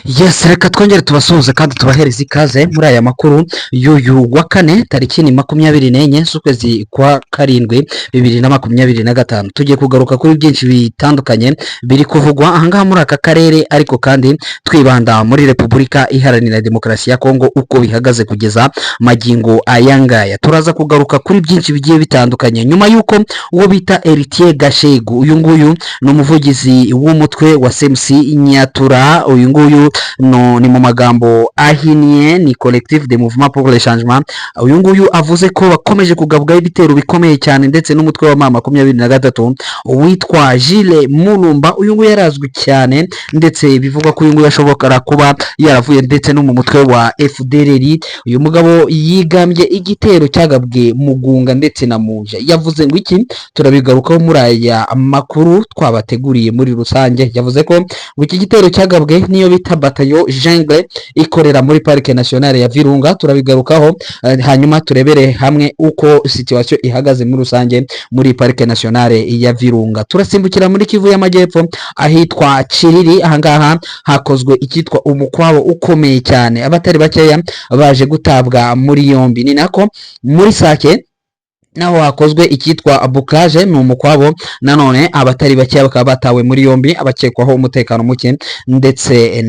Yes, reka twongere tubasuhuze kandi tubahereze ikaze muri aya makuru y'uyu wa kane, tariki ni 24 z'ukwezi kwa karindwi 2025. Tugiye kugaruka kuri byinshi bitandukanye biri kuvugwa ahangaha muri aka karere, ariko kandi twibanda muri Repubulika Iharanira Demokarasi ya Kongo, uko bihagaze kugeza magingo aya ngaya. Turaza kugaruka kuri byinshi bigiye bitandukanye nyuma y'uko uwo bita Heritier Gashegu, uyu nguyu ni umuvugizi w'umutwe wa CMC Nyatura, uyu nguyu no, ni mu magambo ahinnye ni Collectif de Mouvement pour le Changement, uyu nguyu avuze ko bakomeje kugabwaho ibitero bikomeye cyane ndetse n'umutwe wa M23 witwa Gilles Mulumba. Uyu nguyu yarazwi cyane, ndetse bivugwa ko uyu nguyu ashobora kuba yaravuye ndetse no mu mutwe wa FDLR. Uyu mugabo yigambye igitero cyagabwe Mugunga ndetse na Muja. Yavuze ngo iki? Turabigarukaho muri aya makuru twabateguriye muri rusange. Yavuze ko ngo iki gitero cyagabwe niyo bita batayo Jungle ikorera muri Parike Nationale ya Virunga. Turabigarukaho, hanyuma turebere hamwe uko situation ihagaze muri rusange muri Parike Nationale ya Virunga. Turasimbukira muri Kivu y'Amajyepfo ahitwa Kiriri. Ahangaha hakozwe icyitwa umukwabo ukomeye cyane, abatari bakeya baje gutabwa muri yombi. Ni nako muri Sake naho hakozwe icyitwa bouclage, ni umukwabo nanone, abatari bakeya bakaba batawe muri yombi, abakekwaho umutekano muke ndetse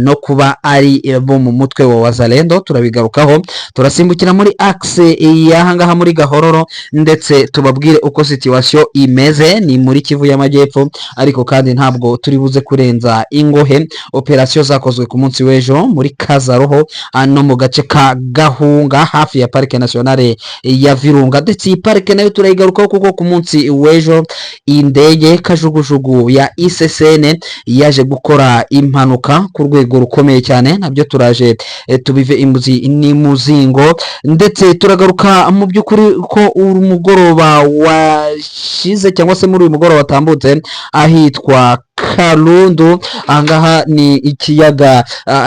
no kuba ari bo mu mutwe wa Wazalendo. Turabigarukaho. Turasimbukira muri axe y'ahangaha muri Gahororo, ndetse tubabwire uko situation imeze, ni muri Kivu y'Amajyepfo, ariko kandi ntabwo turi buze kurenza ingohe operasiyo zakozwe ku munsi w'ejo muri Kazaroho no mu gace ka Gahunga hafi ya Parike Nationale ya Virunga. Ndetse iyi parike nayo turayigarukaho, kuko ku munsi w'ejo indege kajugujugu ya ICCN yaje gukora impanuka ku rwego rukomeye cyane. Nabyo turaje tubive imuzi n'imuzingo. Ndetse turagaruka mu by'ukuri ko umugoroba washize, cyangwa se muri uyu mugoroba watambutse, ahitwa Kalundu, ahangaha ni ikiyaga,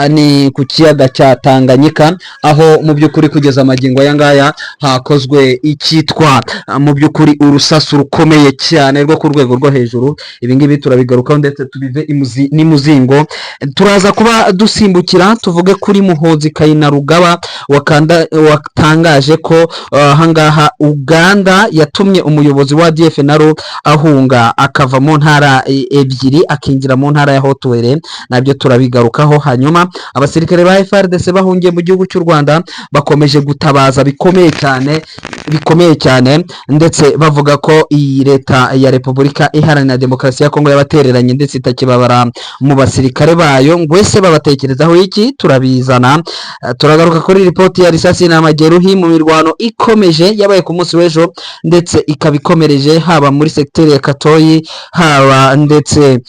ni ku kiyaga cya Tanganyika, aho mu by'ukuri kugeza amagingo aya ngaya hakozwe icyitwa mu by'ukuri urusasu rukomeye cyane rwo ku rwego rwo hejuru. Ibi ngibi turabigarukaho ndetse tubive imuzi n'imuzingo. Turaza kuba dusimbukira tuvuge kuri Muhozi Kainerugaba watangaje ko ahangaha Uganda yatumye umuyobozi wa ADF NALU ahunga akava mu ntara ebyiri akinjira mu ntara ya Haut-Uele. Nabyo turabigarukaho. Hanyuma abasirikare ba FARDC bahungiye mu gihugu cy'u Rwanda bakomeje gutabaza bikomeye cyane, bikomeye cyane, ndetse bavuga ko iyi leta ya Repubulika Iharanira Demokarasi ya Kongo yabatereranye ndetse itakibabara mu basirikare bayo. Ngo ese babatekerezaho iki? Turabizana. Turagaruka kuri ripoti ya risasi na majeruhi mu mirwano ikomeje yabaye ku munsi w'ejo, ndetse ikaba ikomereje haba muri segiteri ya Katoyi, haba ndetse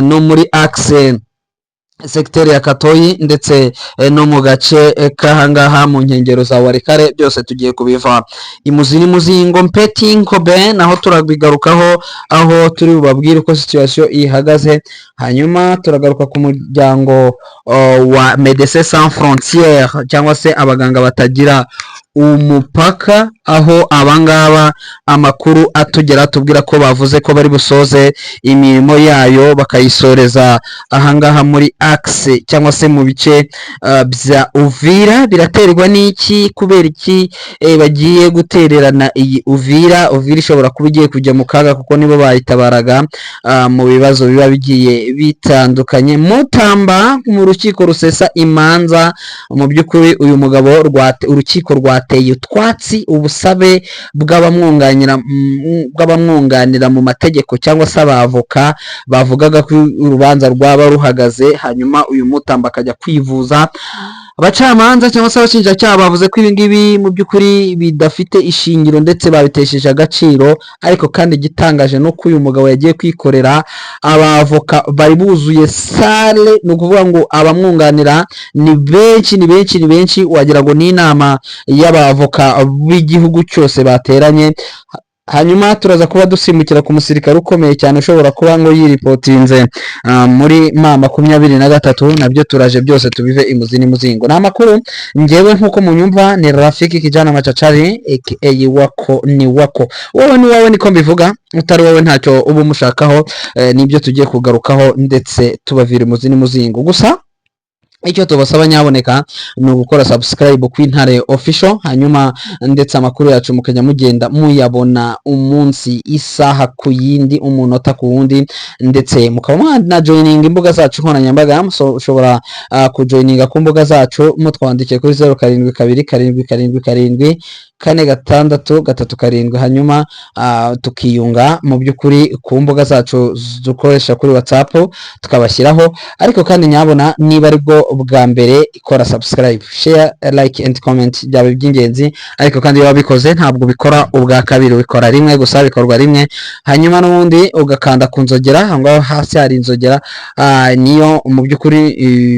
no muri axe segiteri ya Katoyi, ndetse no mu gace k'ahangaha mu nkengero za Walikale. Byose tugiye kubiva imuzi n'imuzingo. Mpeti Nkobe naho turabigarukaho, aho turi bubabwire uko situation ihagaze. Hanyuma turagaruka ku muryango wa Médecins Sans Frontières, cyangwa se abaganga batagira umupaka, aho abangaba amakuru atugera atubwira ko bavuze ko bari busoze imirimo yayo bakayisoreza ahangaha muri axe, cyangwa se mu bice bya Uvira. Biraterwa n'iki? Kubera iki bagiye gutererana iyi Uvira? Uvira ishobora kuba igiye kujya mu kaga, kuko nibo bayitabaraga mu bibazo biba bigiye bitandukanye. Mutamba mu rukiko rusesa imanza, mu by'ukuri uyu mugabo urukiko rwateye utwatsi ubusabe bw'abamwunganira mu mategeko, cyangwa se abavoka bavugaga ko urubanza rwaba ruhagaze, hanyuma uyu Mutamba akajya kwivuza. Abacamanza cyangwa se abashinjacyaha bavuze ko ibi ngibi mu by'ukuri bidafite ishingiro, ndetse babitesheje agaciro. Ariko kandi igitangaje ni uko uyu mugabo yagiye kwikorera abavoka bari buzuye salle, ni ukuvuga ngo abamwunganira ni benshi, ni benshi, ni benshi, wagira ngo ni inama y'abavoka b'igihugu cyose bateranye. Hanyuma turaza kuba dusimbukira ku musirikare ukomeye cyane ushobora kuba ngo yiripotinze muri M23. Nabyo turaje byose tubive imuzi n'imuzingo. Ni amakuru ngewe nk'uko munyumva ni Rafiki Kijana Machachari aka Wako ni Wako, wowe ni wowe, niko mbivuga, utari wowe ntacyo uba umushakaho. Nibyo tugiye kugarukaho ndetse tubavira imuzi n'imuzingo gusa. Icyo tubasaba nyaboneka ni ugukora subscribe ku Intare Official, hanyuma ndetse amakuru yacu mukajya mugenda muyabona umunsi, isaha ku yindi, umunota ku wundi, ndetse mukaba mwana joininga imbuga zacu nkoranyambaga. Ushobora kujoininga ku mbuga zacu mutwandikiye kuri 0727774637, hanyuma tukiyunga mu by'ukuri ku mbuga zacu dukoresha kuri WhatsApp, tukabashyiraho. Ariko kandi nyabona, niba aribwo bwa mbere, ikora subscribe, share, like and comment, byaba iby'ingenzi. Ariko kandi iyo wabikoze ntabwo ubikora ubwa kabiri, ubikora rimwe gusa, bikorwa rimwe. Hanyuma n'ubundi ugakanda ku nzogera, aho ngaho hasi hari inzogera, niyo mu by'ukuri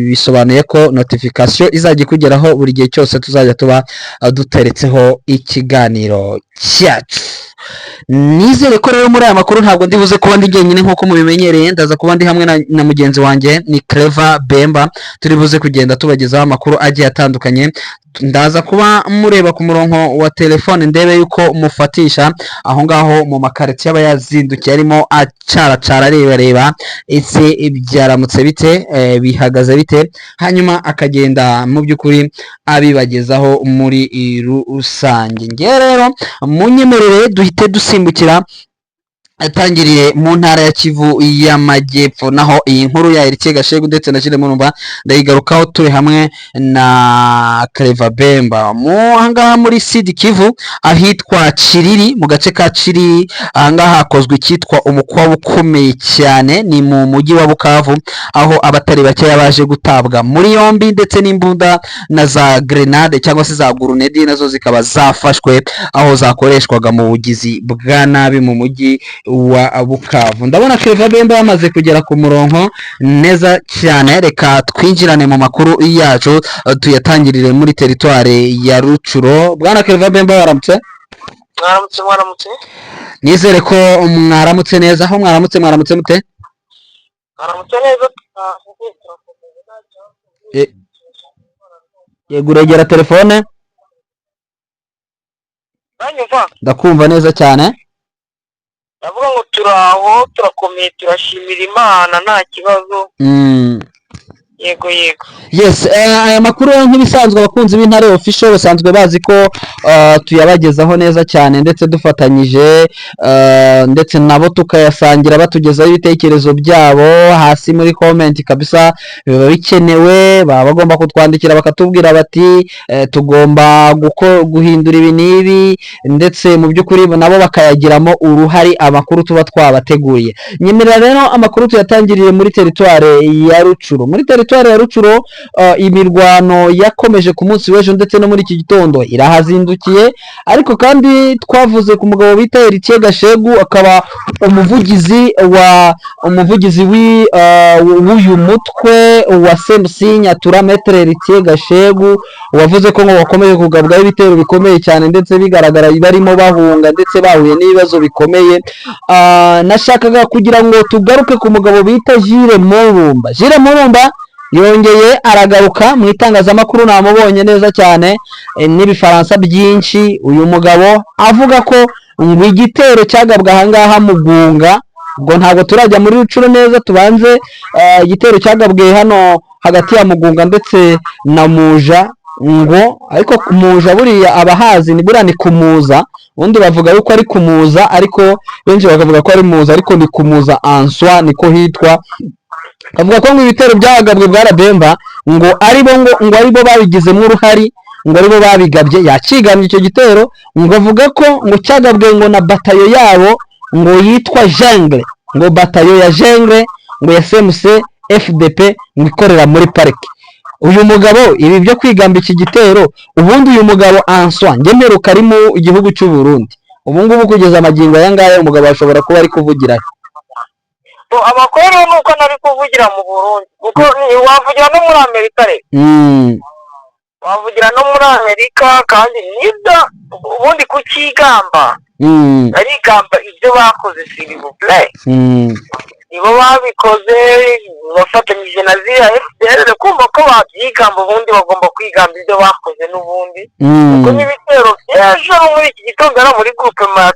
bisobanuye ko notification izajya ikugeraho buri gihe cyose tuzajya tuba duteretseho ikiganiro cyacu. Nizere ko rero muri aya makuru ntabwo ndi buze kuba ndi jyenyine nk'uko mubimenyereye. Ndaza kuba ndi hamwe na mugenzi wanjye, ni Clever Bemba. Turi buze kugenda tubagezaho amakuru agiye atandukanye. Ndaza kuba mureba ku murongo wa telefone, ndebe yuko mufatisha aho ngaho mu makaritsiye aba yazindukiye, arimo acaracara areba reba ese byaramutse bite, bihagaze bite, hanyuma akagenda mu by'ukuri abibagezaho muri rusange. Ngewe rero munyemerere duhite dusimbukira atangiriye mu ntara ya Kivu y'Amajyepfo, naho iyi nkuru ya Héritier Gashegu ndetse na Jules Murumba ndayigarukaho turi hamwe na Clever Bemba. Mu ahangaha muri Sud Kivu, ahitwa Kiriri, mu gace ka Kiriri, ahangaha hakozwe icyitwa umukwabu ukomeye cyane. Ni mu mujyi wa Bukavu, aho abatari bakeya baje gutabwa muri yombi, ndetse n'imbunda na za grenade cyangwa se za gurunedi nazo zikaba zafashwe, aho zakoreshwaga mu bugizi bwa nabi mu mujyi wa Bukavu. Ndabona Clever Bemba yamaze kugera ku murongo neza cyane. Reka twinjirane mu makuru yacu, tuyatangirire muri teritware ya Rutshuru. Bwana Clever Bemba, waramutse? Mwaramutse, mwaramutse. Nizere ko mwaramutse neza. Aho mwaramutse, mwaramutse mute? Mwaramutse neza. Yego, uregera telefone. Uranyumva? Ndakumva neza cyane. Ndavuga ngo turaho, turakomeye, turashimira Imana, nta kibazo. Yego, yego. Yes, aya makuru nk'ibisanzwe abakunzi b'Intare Official basanzwe bazi ko tuyabagezaho neza cyane, ndetse dufatanyije ndetse nabo tukayasangira, batugezaho ibitekerezo byabo hasi muri comment. Kabisa biba bikenewe, baba bagomba kutwandikira bakatubwira bati tugomba guhindura ibi n'ibi, ndetse mu by'ukuri nabo bakayagiramo uruhare amakuru tuba twabateguriye. Nyemerera rero amakuru tuyatangiriye muri teritware ya Rutshuru. Muri teritware ya Rutshuru, imirwano yakomeje ku munsi w'ejo, ndetse no muri iki gitondo irahazindukiye. Ariko kandi twavuze ku mugabo bita Héritier Gashegu, akaba umuvugizi w'uyu mutwe wa CMC Nyatura, Maître Héritier Gashegu, wavuze ko ngo bakomeje kugabwaho ibitero bikomeye cyane, ndetse bigaragara barimo bahunga, ndetse bahuye n'ibibazo bikomeye. Nashakaga kugira ngo tugaruke ku mugabo bita Jules Murumba. Jules Murumba yongeye aragaruka mu itangazamakuru, namubonye neza cyane, n'ibifaransa byinshi. Uyu mugabo avuga ko ngo igitero cyagabwe ahangaha Mugunga, ubwo ntabwo turajya muri Rutshuru neza, tubanze igitero cyagabwe hano hagati ya Mugunga ndetse na Muja, ngo ariko Muja buriya abahazi ni buriya ni kumuza, ubundi bavuga yuko ari kumuza, ariko benshi bakavuga ko ari muza, ariko ni kumuza answa niko hitwa. Avuga ko ngo ibitero byagabwe bwa Bemba ngo aribo ngo aribo babigizemo uruhari, ngo aribo babigabye. Yakigambye icyo gitero, ngo avuga ko ngo cyagabwe ngo na batayo yabo ngo yitwa Jungle, ngo batayo ya Jungle ngo ya CMC FDP ngo ikorera muri parike. Uyu mugabo ibi byo kwigamba iki gitero, ubundi uyu mugabo Answa njye mperuka ari mu gihugu cy'u Burundi. Ubu ngubu kugeza amagingo aya ngaya umugabo ashobora kuba ari kuvugira he? Bo, amakuru ni uko nari kuvugira mu Burundi, kuko wavugira no muri Amerika rero. Wavugira no muri Amerika, kandi nibyo ubundi kukigamba, arigamba ibyo bakoze, s'il vous plaît. Nibo babikoze bafatanyije na ziriya FDLR. Kumva ko babyigamba, ubundi bagomba kwigamba ibyo bakoze n'ubundi, kuko n'ibitero by'ejo muri iki gitondo ari muri groupement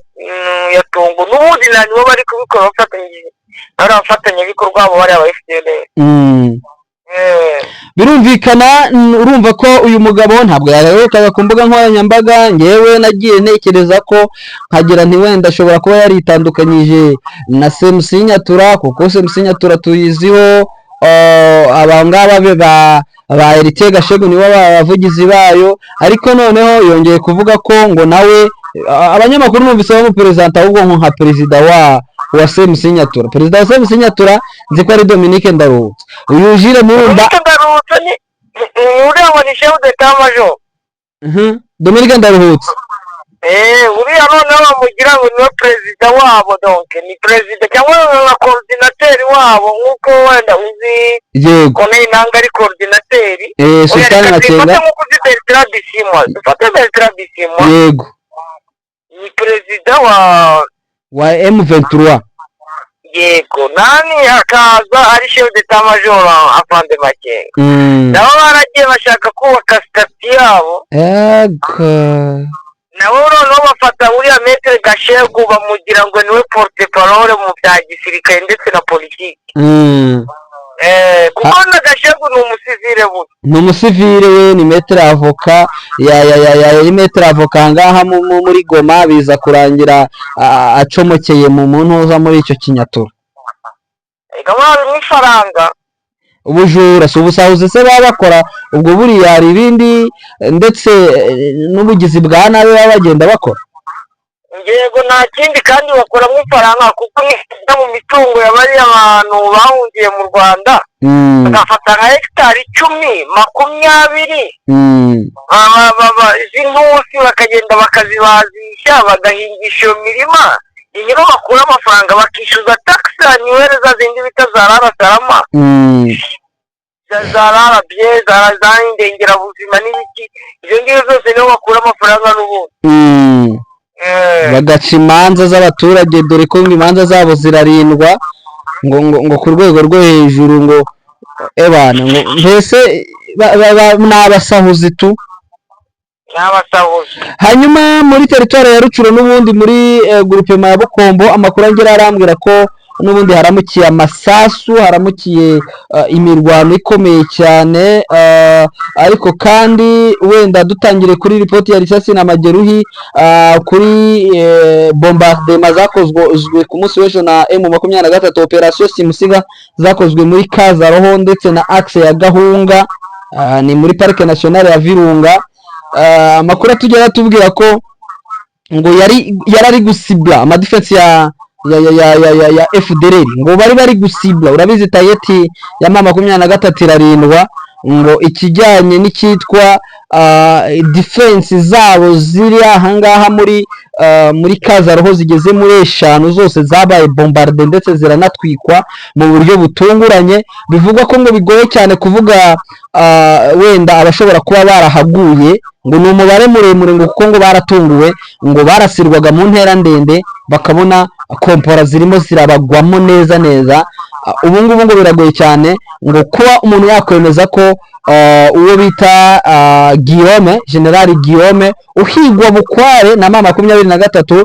ya Tongo, n'ubundi na nibo bari kubikora bafatanyije n'abari abafatanyabikorwa babo bari aba FDLR. Birumvikana, urumva ko uyu mugabo ntabwo yayobokaga ku mbuga nkoranyambaga. Ngewe nagiye ntekereza ko nkagira nti wenda ashobora kuba yaritandukanyije na CMC Nyatura, kuko CMC Nyatura tuyiziho aba ngaba be ba Heritier Gashegu, nibo bavugizi bayo. Ariko noneho yongeye kuvuga ko ngo nawe abanyamakuru numvise bamuperezanta ahubwo nka perezida wa CMC Nyatura. Perezida wa CMC Nyatura nzi ko ari Dominique Ndaruhutse. Uyu Jules Murumba Dominique Ndaruhutse ni uriya ngo ni chef d'état major. Dominique Ndaruhutse. Uriya noneho bamugira ngo niwe perezida wabo, donc ni perezida cyangwa nka coordinateur wabo, nk'uko wenda uzi Corneille Nangaa ari coordinateur. Oya, Sultan reka Makenga. dufate nk'uko uzi Bertrand Bisimwa, dufate Bertrand Bisimwa. Ni perezida wa Wa M23. Yego, nani akaza ari chef d'état major afande Makenga. Nabo baragiye bashaka kubaka statut yabo. Nabo noneho bafata uriya maître Gashegu, bamugira ngo niwe porte parole mu bya gisirikare ndetse na politiki. Kuko na Gashegu ni umusivile buno. Ni umusivile we, ni maître avocat ya yari maître avocat ngaha muri Goma, biza kurangira acomokeye mu ntuza muri icyo kinyatura. Ega harimo ifaranga. Ubujura si ubusahuzi se baba bakora? Ubwo buriya hari ibindi ndetse n'ubugizi bwa nabi baba bagenda bakora. Yego, nta kindi, kandi bakuramo ifaranga, kuko nijya mu mitungo ya bariya bantu bahungiye mu Rwanda, bagafata nka hegitari 10, 20 z'intusi, bakagenda bakazibazisha, bagahingisha iyo mirima, niho bakura amafaranga bakishyuza taxe annuelle, za zindi bita za rara salama, za rarabye, za indengerabuzima n'ibiki, ibyo ngibyo byose niho bakura amafaranga n'ubundi. Bagaca imanza z'abaturage, dore ko ngo imanza zabo zirarindwa ngo ku rwego rwo hejuru, ngo ebana, ngo mbese ni abasahuzi tu. Ni abasahuzi. Hanyuma muri teritwari ya Rucuro n'ubundi muri groupement ya Bukombo, amakuru angera arambwira ko n'ubundi haramukiye amasasu, haramukiye imirwano ikomeye cyane. Ariko kandi wenda dutangire kuri ripoti ya risasi na majeruhi kuri bombardement zakozwe ku munsi w'ejo na M23, operation simusiga zakozwe muri Kazaroho ndetse na axe ya Gahunga, ni muri Parc National ya Virunga. Amakuru atugera atubwira ko ngo yari ari gusibla amadefense ya FDLR, ngo bari gusibla. Urabizi, target ya M23 irarindwa, ngo ikijyanye n'icyitwa defense zabo ziri ahangaha muri Kazaroho zigeze muri eshanu, zose zabaye bombardé ndetse ziranatwikwa mu buryo butunguranye. Bivugwa ko ngo bigoye cyane kuvuga wenda abashobora kuba barahaguye, ngo ni umubare muremure, ngo kuko ngo baratunguwe, ngo barasirwaga mu ntera ndende, bakabona kompora zirimo zirabagwamo neza neza. Ubu ngubu ngo biragoye cyane ngo kuba umuntu yakwemeza ko uwo bita Guillaume, General Guillaume uhigwa bukware na M23,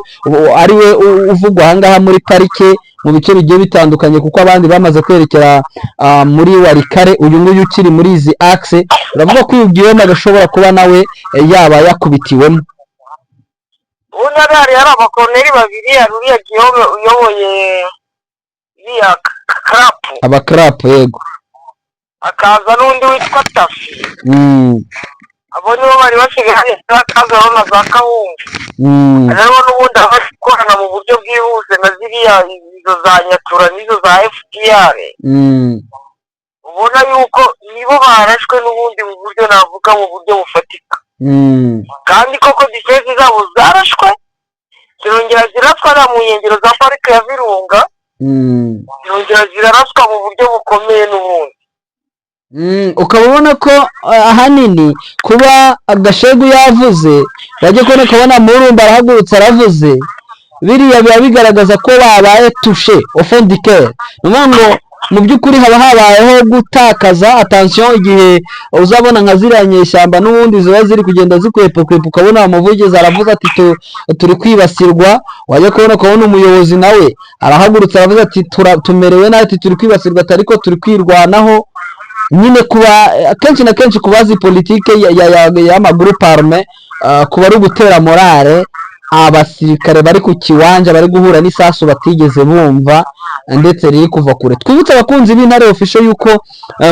ari we uvugwa ahangaha muri parike mu bice bigiye bitandukanye, kuko abandi bamaze kwerekera muri Warikare. Uyu nguyu ukiri muri izi axe, uravuga ko uyu Guillaume agashobora kuba nawe yaba yakubitiwemo. Ubundi hari abakoloneli babiri, hari uriya Guillaume uyoboye iriya karapu. Abakarapu, yego. Hakaza n'undi witwa Tafi. Abo nibo bari basigaye, hakaza na za Kahungu. Rero n'ubundi abakorana mu buryo bwihuse na ziriya izo za Nyatura n'izo za FDR, ubona yuko nibo barashwe n'ubundi mu buryo navuga mu buryo bufatika. Kandi koko defense zabo zarashwe, zirongera ziraswa na mu nkengero za parike ya Virunga, zirongera ziraraswa mu buryo bukomeye n'ubundi. Ukaba ubona ko ahanini kuba Agashegu yavuze, bajya kubona ukabona Murumba arahagurutse aravuze, biriya biba bigaragaza ko babaye touché au fond du cœur. Ni ukuvuga ngo mu by'ukuri haba habayeho gutakaza attention, igihe uzabona nka ziriya nyeshyamba n'ubundi ziba ziri kugenda zikwepakwepa, ukabona umuvugizi aravuze ati turi kwibasirwa, wajya kubona ukabona umuyobozi nawe arahagurutse aravuze ati tumerewe nabi, ati turi kwibasirwa, ati ariko turi kwirwanaho. Nyine kuba akenshi na kenshi ku bazi politike y'amagroupes armés, kuba ari ugutera morale abasirikare bari ku kiwanja, bari guhura n'isasu batigeze bumva ndetse riri kuva kure. Twibutse abakunzi b'Intare Official yuko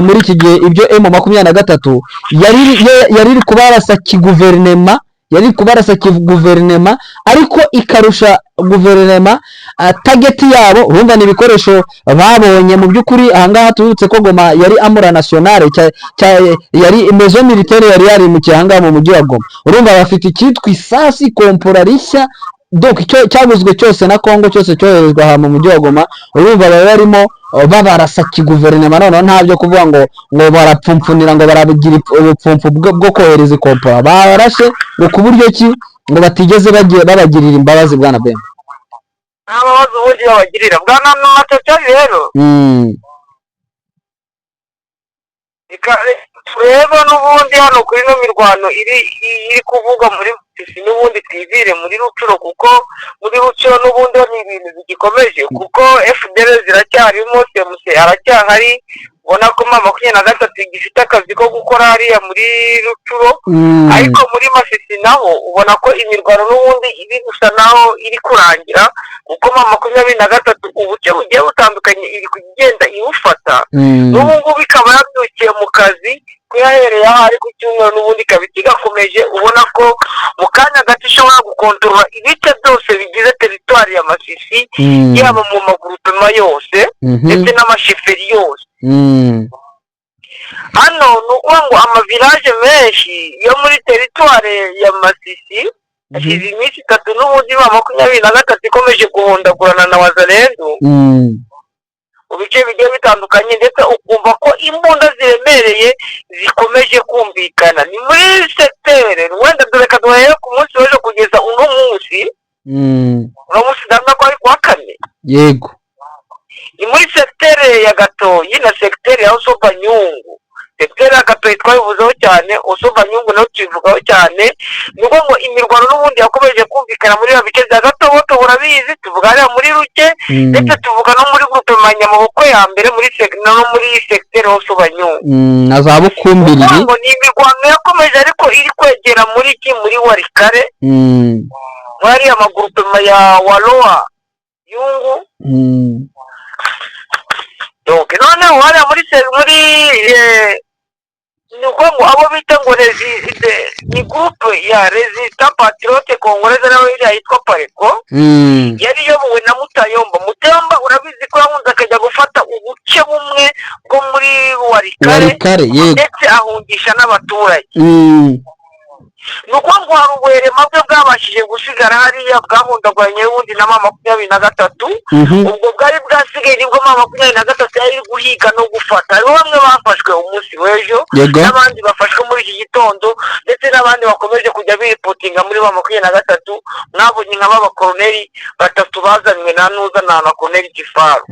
muri iki gihe ibyo M23 yari iri kubarasa kiguverinema, yari iri kubarasa kiguverinema, ariko ikarusha guverinema target yabo. Urumva ni ibikoresho babonye mu by'ukuri. Ahangaha tubibutse ko Goma yari armour nationale, yari maison militaire yari yarimukiye ahangaha mu mujyi wa Goma. Urumva bafite icyitwa isasi kompora rishya, donc icyo cyaguzwe cyose na Congo cyose cyoherezwa aha mu mujyi wa Goma. Urumva baba barimo babarasa kiguverinema. Noneho nta byo kuvuga ngo barapfumfunira, ngo baragira ubupfumfu bwo kohereza ikompora. Barashe ngo ku buryo ki ngo batigeze babagirira imbabazi, bwana Bemba. Nta mbabazi ubundi babagirira, bwana Matata rero. Reka turebe n'ubundi hano kuri ino mirwano iri kuvugwa muri Masisi, n'ubundi twivire muri Rutshuru, kuko muri Rutshuru n'ubundi ni ibintu bigikomeje, kuko FDLR ziracyarimo, CMC aracyahari. Ubona ko M23 gifite akazi ko gukora hariya muri Rutshuru. Ariko muri Masisi naho ubona ko imirwano n'ubundi iri gusa naho iri kurangira, kuko M23 ubuce bugiye butandukanye iri kugenda ibufata. N'ubu ngubu ikaba yabyukiye mu kazi ko yahereye aho ari ku cyumweru, n'ubundi ikaba ikigakomeje. Ubona ko mu kanya gato ishobora gukontorora ibice byose bigize teritwari ya Masisi, yaba mu magroupements yose ndetse n'amachefferies yose. Hano ni ukuvuga ngo amavillages menshi yo muri teritwari ya Masisi hashize iminsi 3 n'ubundi M23 ikomeje guhondagurana na Wazalendo mu bice bigiye bitandukanye, ndetse ukumva ko imbunda ziremereye zikomeje kumvikana. Ni muri secteur, wenda reka duhere ku munsi w'ejo kugeza uno munsi. Uno munsi ndabona ko ari kuwa kane. Yego. Ni muri secteur ya Gatoyi na secteur ya Osobanyungu. Secteur ya Gatoyi twabivuzeho cyane, Osobanyungu nayo tubivugaho cyane. Ni ukuvuga ngo imirwano n'ubundi yakomeje kumvikana muri biriya bice bya Gatoboto, urabizi, tuvuga hariya muri Ruke, ndetse tuvuga no muri groupement Nyamaboko ya mbere muri no muri secteur Osobanyungu. Na za Ukuvuga Bukumbiriri. ngo ni imirwano yakomeje, ariko iri kwegera muri ki, muri Walikale, muri ariya magroupements ya Waloa Yungu. Donc noneho hariya muri ni ukuvuga ngo abo bita ngo ni groupe ya Résistance Patriote Congolaise, nayo iriya yitwa PARCO, yari iyobowe na Mutayomba. Mutayomba urabizi ko yahunze akajya gufata ubuce bumwe bwo muri Walikale, Walikale, yego. ndetse ahungisha n'abaturage. Ni ukuvuga ngo hari ubuherema bwe bwabashije gusigara hariya, bwahundaguranye ubundi na M23. Ubwo bwari bwasigaye nibwo M23 yari iri guhiga no gufata. Hariho bamwe bafashwe umunsi w'ejo, n'abandi bafashwe muri iki gitondo, ndetse n'abandi bakomeje kujya bireportinga muri M23. Mwabonye nka b'abakoroneri batatu bazanywe na nuza na koroneri Gifaru.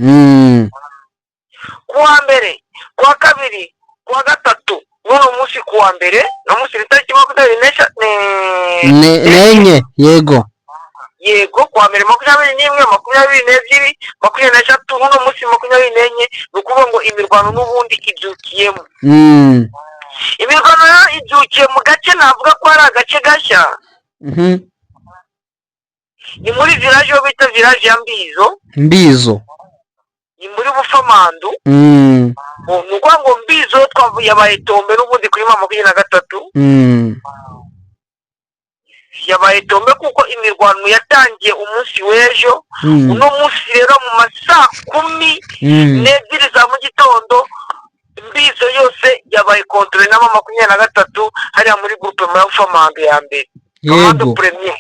Ku wa mbere, ku wa kabiri, ku wa gatatu, n'uno munsi ku wa mbere, uno munsi ni tariki makumyabiri N'enye, yego. Yego, ku wa mbere 21, 22, 23, n'uno munsi 24. Ni ukuvuga ngo imirwano n'ubundi ibyukiyemo. Imirwano rero ibyukiye mu gace navuga ko ari agace gashya. Ni muri village yo bita village ya Mbizo. Mbizo. Ni muri Bufamandu. Ni ukuvuga ngo Mbizo twavuye yabaye tombé n'ubundi kuri M23. Yabaye tombé kuko imirwano yatangiye umunsi w'ejo. Uno munsi rero mu ma saa kumi n'ebyiri za mu gitondo, Mbizo yose yabaye contrôlée na M23 hariya muri groupe ya Bufamandu ya mbere, commando premier.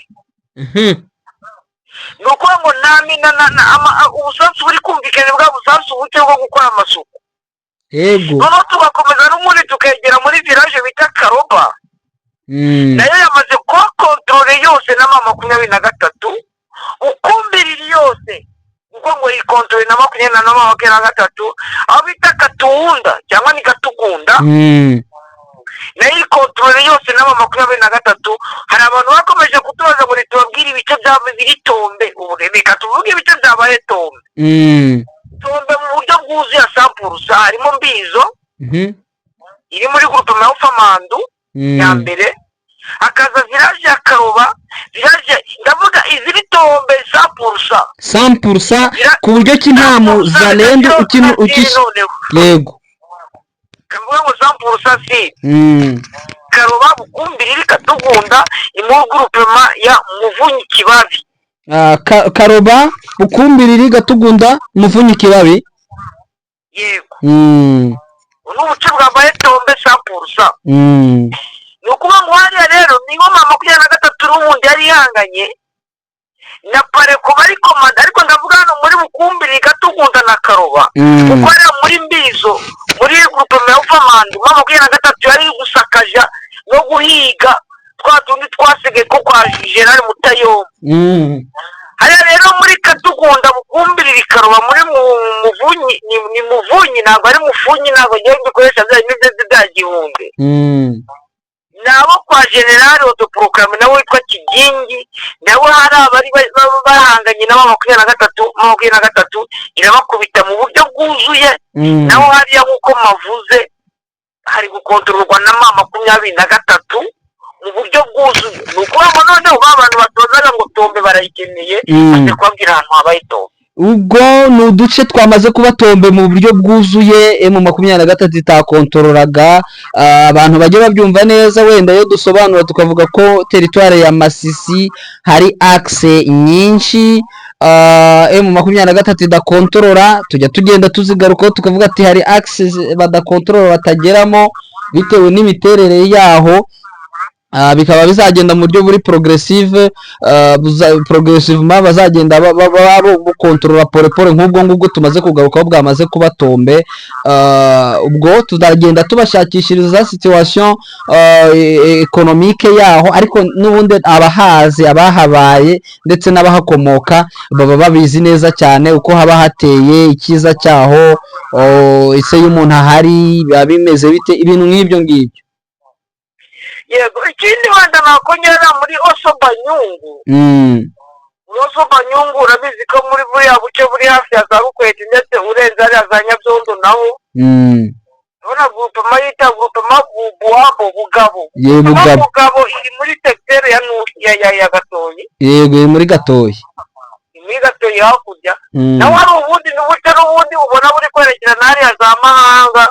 Ni ukuvuga ngo nta mina ubusasu buri kumvikana, bwa busasu buke bwo gukora amasuku. Noneho tugakomeza n'ubundi tukegera muri village bita Karoba, nayo yamaze kuba contrôlée yose na M23. Ukumbiriri yose, kuko ngo iyi contrôlée na makumyabiri na M23. Aho bita Katunda cyangwa ni Katugunda, nayo iri contrôlée yose na M23. Hari abantu bakomeje kutubaza ngo ntitubabwire ibice bya biri tombé. Ubu reka tuvuge ibice byabaye tombé. Tombé mu buryo bwuzuye asampurusa harimo Mbizo, Iri muri groupement ya Ufamandu ya mbere, hakaza village ya Karoba, village ndavuga iziri tombé 100%. 100%, ku buryo ki nta muzalendo ukiri Noneho kavuga ngo 100% si Karoba, Bukumbiriri, Katugunda, ni muri groupement ya Muvunyi Kibabi. Ah, Karoba, Bukumbiriri, Gatugunda, Muvunyi Kibabi. Yego. Ubu ni ubuce bwabaye tombé 100%. Ni ukuvuga ngo hariya rero ni nko 23 n'ubundi yari ihanganye na PARECO bari komanda, ariko ndavuga hano muri Bukumbiri, Gatugunda na Karoba, kuko hariya muri Mbizo, muri groupement ya Ufamandu, M23 yari iri gusakaja no guhiga twa tundi twasigaye ko kwa General Mutayomba. Hariya rero muri Katugunda, Bukumbiri, Karoba, muri Muvunyi, ni Muvunyi, ntabwo ari Mufunyi, ntabwo ngiye mbikoresha bya bimwe bya gihumbi. Ni abo kwa General autoproclamé nawe witwa Kigingi, nawe hari abari bahanganye nabo 23. 23 irabakubita mu buryo bwuzuye. Naho hariya nk'uko mavuze, hari gukontororwa na M23 mu buryo bwuzuye. Ni ukuvuga ngo noneho ba bantu batozaga ngo tombé barayikeneye, bajya kubabwira ahantu habaye tombé. Ubwo ni uduce twamaze kuba tombé mu buryo bwuzuye M23 itakontororaga. Abantu bajya babyumva neza, wenda iyo dusobanura tukavuga ko territoire ya Masisi hari axe nyinshi M23 idakontorora, tujya tugenda tuzigarukaho tukavuga ati hari axe badakontorora, batageramo bitewe n'imiterere yaho. Bikaba bizagenda mu buryo buri progressive, progressivement bazagenda bukontorora pole pole, nk'ubwo ngubwo tumaze kugarukaho bwamaze kuba tombé. Ubwo tuzagenda tubashakishiriza situation économique yaho, ariko n'ubundi abahazi, abahabaye ndetse n'abahakomoka baba babizi neza cyane uko haba hateye, icyiza cyaho, ese iyo umuntu ahari biba bimeze bite, ibintu nk'ibyo ngibyo. Yego, ikindi wenda nakongera muri Oso Banyungu. Muri Oso Banyungu, urabizi ko muri buriya buce buri hafi ya za Rukweti, ndetse urenze hariya za Nyabyondo naho, urabona groupement yita groupement Buwabo Bugabo. Ye, Bugabo. Bugabo iri muri secteur ya ya Gatoyi. Yego, iri muri Gatoyi. Ni muri Gatoyi hakurya. Naho hari ubundi n'ubuce n'ubundi ubona buri kwerekerana hariya za Mahanga,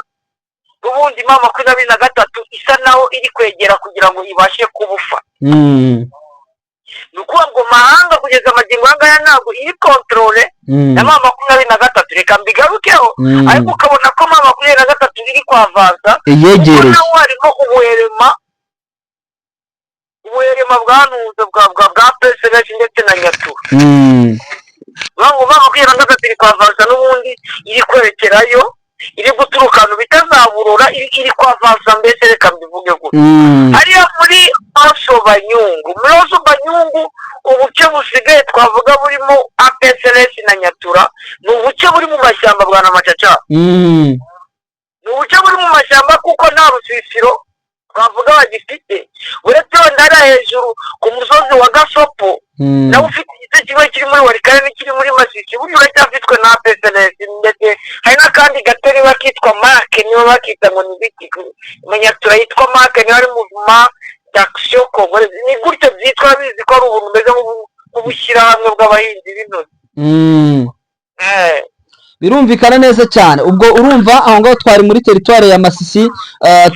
n'ubundi M23 isa naho iri kwegera kugira ngo ibashe kubufa. Ni ukuvuga ngo Mahanga kugeza amagingo aya ngaya ntabwo iri contrôlé na M23, reka mbigarukeho. Ariko ukabona ko M23 iri kwavanza kuko Iyegereye. Naho harimo ubuherema bwanuze bwa PSRS ndetse na Nyatura. Ngo M23 iri kwavanza, n'ubundi iri kwerekerayo, iri guturuka ahantu bitazaburura, iri kwavanza mbese, reka mbivuge gutya. Hariya muri Oso Banyungu, muri Oso Banyungu, ubuce busigaye twavuga burimo APSLS na Nyatura ni ubuce buri mu mashyamba, bwa Namacaca. Ni ubuce buri mu mashyamba kuko nta rusisiro twavuga bagifite, uretse wenda hariya hejuru ku musozi wa Gasopo, nawe ufite igice kimwe kiri muri Walikale n'ikiri muri Masisi, burya uracyafitwe na APSLS, ndetse hari n'akandi gato niba kitwa Make, niba bakita ngo ni biki, Nyatura yitwa Make, niba ari Mouvement d'Action Congolaise, ni gutyo byitwa, bizi ko ari ubuntu bumeze nk'ubushyirahamwe bw'abahinzi b'intoki. Birumvikana neza cyane. Ubwo urumva aho ngaho twari muri territoire ya Masisi,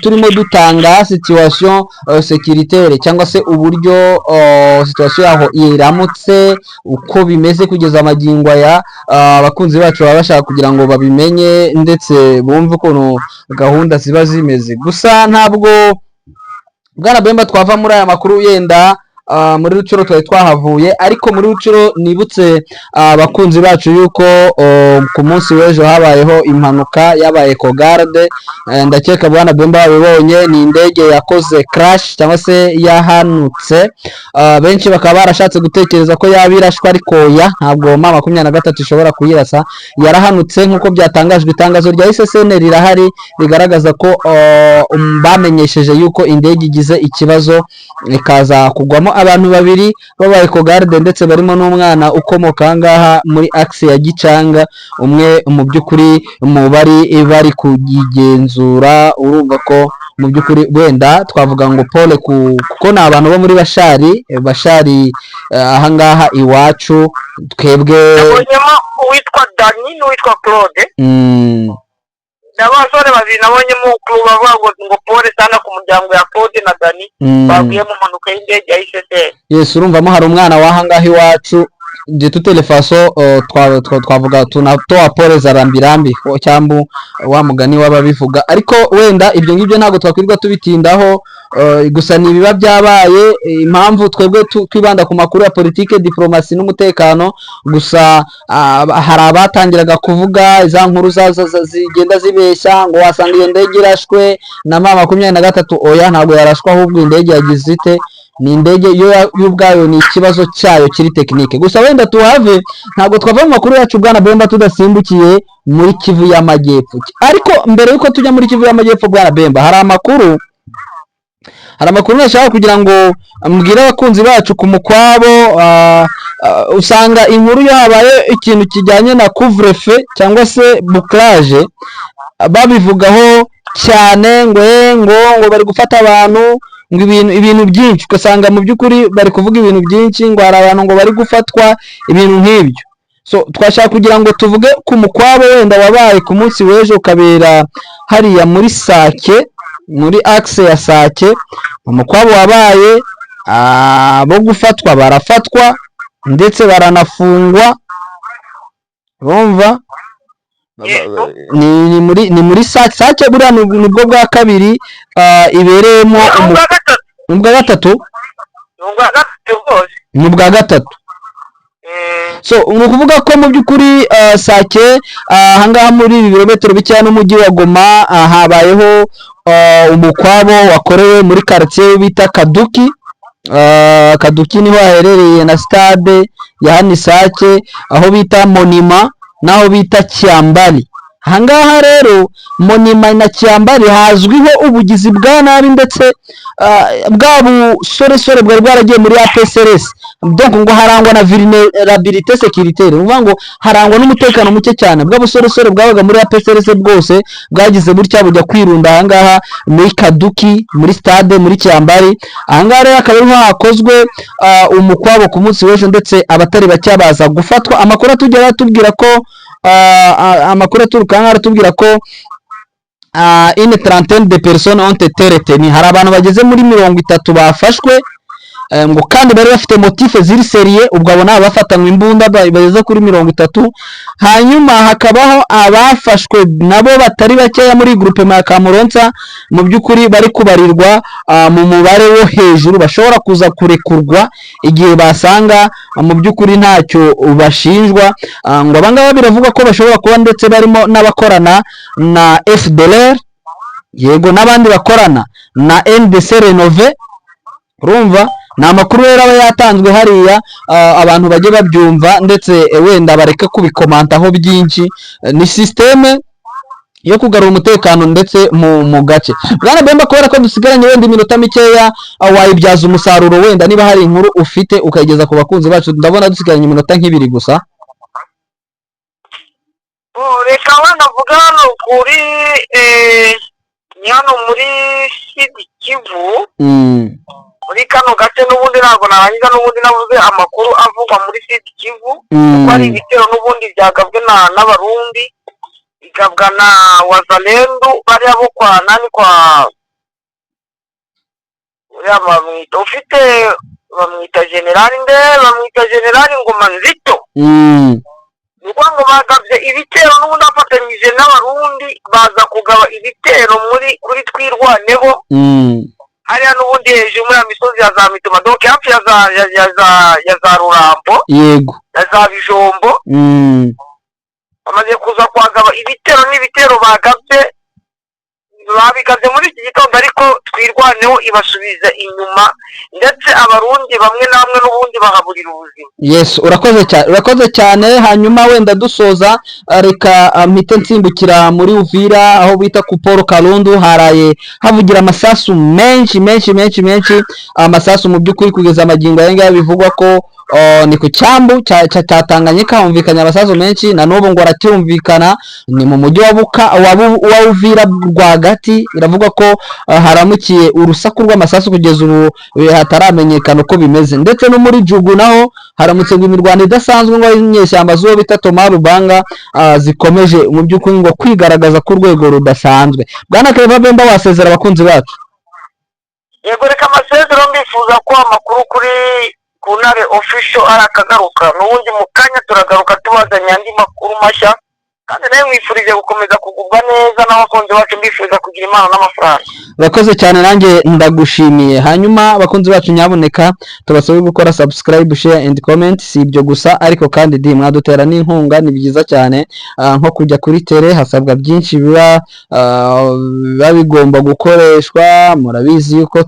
turimo dutanga situation sécuritaire cyangwa se uburyo situation yaho iramutse, uko bimeze kugeza amagingo aya. Abakunzi bacu baba bashaka kugira ngo babimenye ndetse bumve ukuntu gahunda ziba zimeze. Gusa ntabwo, bwana Bemba, twava muri aya makuru yenda muri Rucuro twari twahavuye, ariko muri Rucuro nibutse abakunzi bacu yuko ku munsi w'ejo habayeho impanuka yabaye Kogarde. Ndakeka bwana Bemba babibonye, ni indege yakoze crash cyangwa se yahanutse. Benshi bakaba barashatse gutekereza ko yaba irashwe, ariko ya ntabwo M23 ishobora kuyirasa. Yarahanutse nk'uko byatangajwe, itangazo rya SSN rirahari rigaragaza ko bamenyesheje yuko indege igize ikibazo ikaza kugwamo. abantu babiri b'aba ecogarde, ndetse barimo n'umwana ukomoka aha ngaha muri axe ya Gicanga, umwe mu by'ukuri mu bari kugigenzura. Urumva ko mu by'ukuri wenda twavuga ngo pole kuko ni abantu bo muri Bashari. Bashari, aha ngaha iwacu twebwe. Nabonyemo uwitwa Dani n'uwitwa Claude, n'abasore babiri nabonyemo bavuga ngo pole sana ku muryango ya Claude na Dani baguye mu mpanuka y'indege ya ICCR. Yes, urumvamo hari umwana w'aha ngaha iwacu. De toutes les façons, twavuga tunatoa pole za rambirambi cyangwa wa mugani w'ababivuga, ariko wenda ibyo ngibyo ntabwo twakwirirwa tubitindaho. Gusa ni ibiba byabaye. Impamvu twebwe twibanda ku makuru ya politike, diplomasi n'umutekano gusa. Hari abatangiraga kuvuga za nkuru zigenda zibeshya ngo wasanga iyo ndege irashwe na M23. Oya, ntabwo yarashwe, ahubwo indege yagize ite? Ni indege yo y'ubwayo, ni ikibazo cyayo kiri technique gusa. Wenda tuhave, ntabwo twava mu makuru yacu, bwana Bemba, tudasimbukiye muri Kivu y'Amajyepfo. Ariko mbere yuko tujya muri Kivu y'Amajyepfo, bwana Bemba, hari amakuru nashaka kugira ngo mbwire abakunzi bacu ku mukwabo. Usanga inkuru iyo habaye ikintu kijyanye na couvre-feu cyangwa se bouclage, babivugaho cyane ngo ngo bari gufata abantu, ngo ibintu byinshi, ugasanga mu by'ukuri bari kuvuga ibintu byinshi, ngo hari abantu ngo bari gufatwa, ibintu nk'ibyo. So twashaka kugira ngo tuvuge ku mukwabo wenda wabaye ku munsi w'ejo, ukabera hariya muri Sake, muri axe ya Sake. Umukwabo wabaye, abo gufatwa barafatwa ndetse baranafungwa. Urumva ni muri Sake. Sake buriya nibwo bwa kabiri ibereyemo. Ni ubwa gatatu. Ni ubwa gatatu. Ni ubwa gatatu rwose. Ni ubwa gatatu. So ni ukuvuga ko mu by'ukuri Sake, ahangaha muri ibi birometero bikeya n'umujyi wa Goma, habayeho umukwabo wakorewe muri quartier bita Kaduki. Kaduki niho haherereye na stade ya hano Sake, aho bita Monima n'aho bita Cyambari. Ahangaha rero Monima na Cyambari hazwiho ubugizi bwa nabi, ndetse bwa busoresore bwari bwaragiye muri APCRS. Donc ngo harangwa na vulnerabilité sécuritaire, ni ukuvuga ngo harangwa n'umutekano muke cyane. Bwa busoresore bwabaga muri APCRS bwose bwagize butya bujya kwirunda ahangaha muri Kaduki, muri stade, muri Cyambari. Ahangaha rero akaba ariho hakozwe umukwabo ku munsi w'ejo, ndetse abatari bake baza gufatwa. Amakuru atugera atubwira ko amakuru aturuka ahangaha aratubwira ko une trentaine de personnes ont été retenues. Hari abantu bageze muri 30 bafashwe, ngo kandi bari bafite motifs ziri sérieux. Ubwo abo ni abafatanywe imbunda bageze kuri 30. Hanyuma hakabaho abafashwe nabo batari bakeya muri groupement ya Kamuronsa, mu by'ukuri bari kubarirwa mu mubare wo hejuru, bashobora kuza kurekurwa igihe basanga mu by'ukuri ntacyo bashinjwa. Ngo abangaba biravugwa ko bashobora kuba ndetse barimo n'abakorana na FDLR, yego, n'abandi bakorana na NDC Rénové. Urumva ni amakuru rero aba yatanzwe hariya, abantu bajye babyumva ndetse wenda bareke kubikomantaho byinshi. Ni système yo kugarura umutekano ndetse mu gace. Bwana Bemba, kubera ko dusigaranye wenda iminota mikeya, wayibyaza umusaruro wenda niba hari inkuru ufite ukayigeza ku bakunzi bacu. Ndabona dusigaranye iminota nk'ibiri gusa. Oh, reka wenda mvuga hano kuri ni hano muri Sud Kivu, muri kano gace. N'ubundi ntabwo narangiza n'ubundi navuze amakuru avugwa muri Sud Kivu, kuko hari ibitero n'ubundi byagabwe n'Abarundi, bigabwa na Wazalendu bariya bo kwa nani, kwa uriya bamwita ufite, bamwita generali nde, bamwita Generali Ngoma Nzito. Ni ukuvuga ngo bagabye ibitero n'ubundi bafatanyije n'Abarundi, baza kugaba ibitero muri kuri Twirwaneho, hariya n'ubundi hejuru muri ya misozi ya za Mitoma, donc hafi ya za Rurambo, ya za Bijombo. Bamaze kuza kuhagaba ibitero, n'ibitero bagabye babigabye muri iki gitondo, ariko Twirwaneho ibasubiza inyuma, ndetse Abarundi bamwe na bamwe n'ubundi bahaburira ubuzima. Yes, urakoze cyane, urakoze cyane. Hanyuma wenda dusoza, reka mpite nsimbukira muri Uvira, aho bita ku Paul Karundu. Haraye havugira amasasu menshi menshi menshi menshi, amasasu mu by'ukuri kugeza amagingo aya ngaya bivugwa ko ni ku cyambu cya Tanganyika humvikanye amasasu menshi, na n'ubu ngo aracyumvikana. Ni mu mujyi wa Buka wa Uvira rwagati. Biravugwa ko haramukiye urusaku rw'amasasu, kugeza ubu hataramenyekana uko bimeze. Ndetse no muri Djugu naho haramutse ngo imirwano idasanzwe, ngo inyeshyamba z'uwo bita Thomas Lubanga zikomeje mu by'ukuri ngo kwigaragaza ku rwego rudasanzwe. Bwana Clever Bemba, wasezera abakunzi bacu? Yego, reka amasezero. Mbifuza ko amakuru kuri ku Ntare Official ari akagaruka. N'ubundi mu kanya turagaruka tubazanye andi makuru mashya, kandi nawe mwifurije gukomeza kugubwa neza, n'abakunzi bacu mbifuriza kugira impano n'amafaranga. Urakoze cyane, nanjye ndagushimiye. Hanyuma abakunzi bacu, nyabuneka tubasabe gukora subscribe, share and comment. Si ibyo gusa ariko kandi di mwadutera n'inkunga, ni byiza cyane. Nko kujya kuri tele hasabwa byinshi, biba bigomba gukoreshwa. Murabizi yuko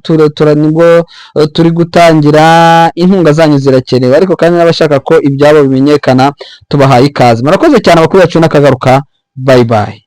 nibwo turi gutangira, inkunga zanyu zirakenewe. Ariko kandi n'abashaka ko ibyabo bimenyekana, tubahaye ikaze. Murakoze cyane, abakuru bacu n'akagaruka. Bye bye.